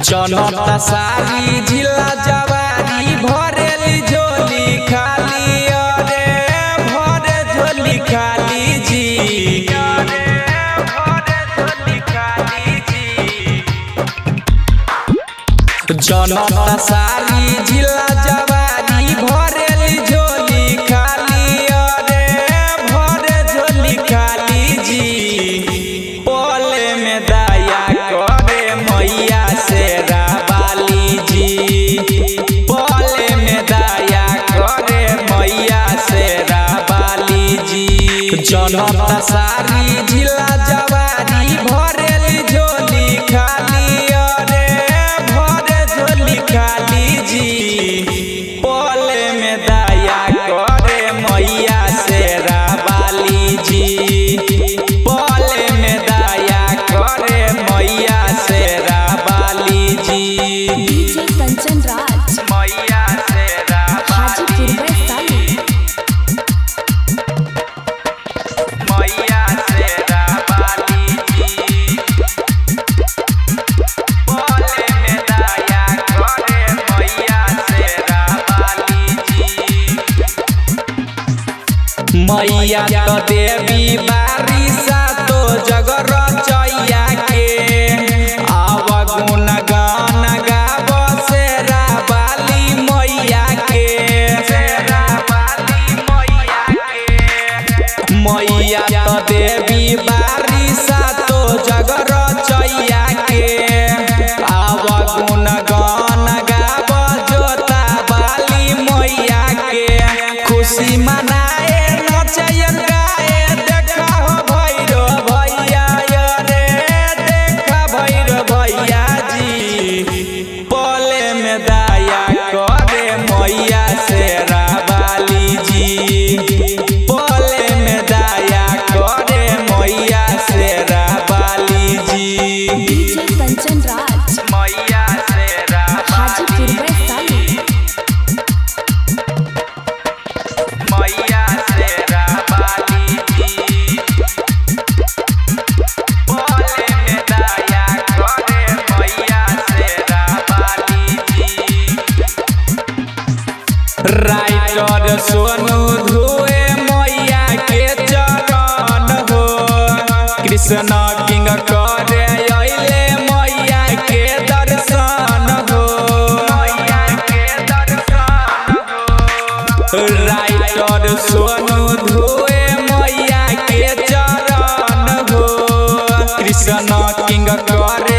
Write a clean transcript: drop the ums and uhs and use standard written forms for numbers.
जनता सारी जिला जवारी भरेली झोली खाली, अरे भरे झोली खाली जी, अरे भरे झोली खाली जी। जनता सारी जिला जवारी भरेली झोली खाली, अरे भरे झोली खाली जी। पले में दया करे मैया शेरावाली जी, पले में दया करे मैया शेरावाली जी। जनता सारी जिला जवारी भरेली झोली खाली, अरे भरे झोली खाली जी। पले में दया करे मैया शेरावाली जी, पले में दया करे मैया शेरावाली जी। डीजे कंचन राज मैया शेरावाली, हाजीपुर वैशाली। मैया शेरावाली जी। पले में दया करे मैया शेरावाली जी। मैया तो देवी बारिशा तो जग रचैया के, आव गुण गान गाब शेरावाली मैया के, शेरावाली मैया के। मैया तो देवी बारिशा तो जग रचैया के, आव गुण गान गाब जोता बाली मैया के। खुशी मनाए नचयन गाए, देखा हो भैरो भैया, अरे देखा भैरो भैया जी। पले में दया करे मैया शेरावाली जी, पले में दया करे मैया शेरावाली जी। डीजे कंचन राज मैया शेरावाली, हाजीपुर वैशाली। मैया शेरावाली जी। पले में दया करे मैया शेरावाली जी। राइटर सोनू धोए मैया के चरण हो, कृष्ण किंग करे अइले मैया के दर्शन हो, मैया के दर्शन हो। राइटर सोनू धोए मैया के चरण हो, कृष्ण किंग करे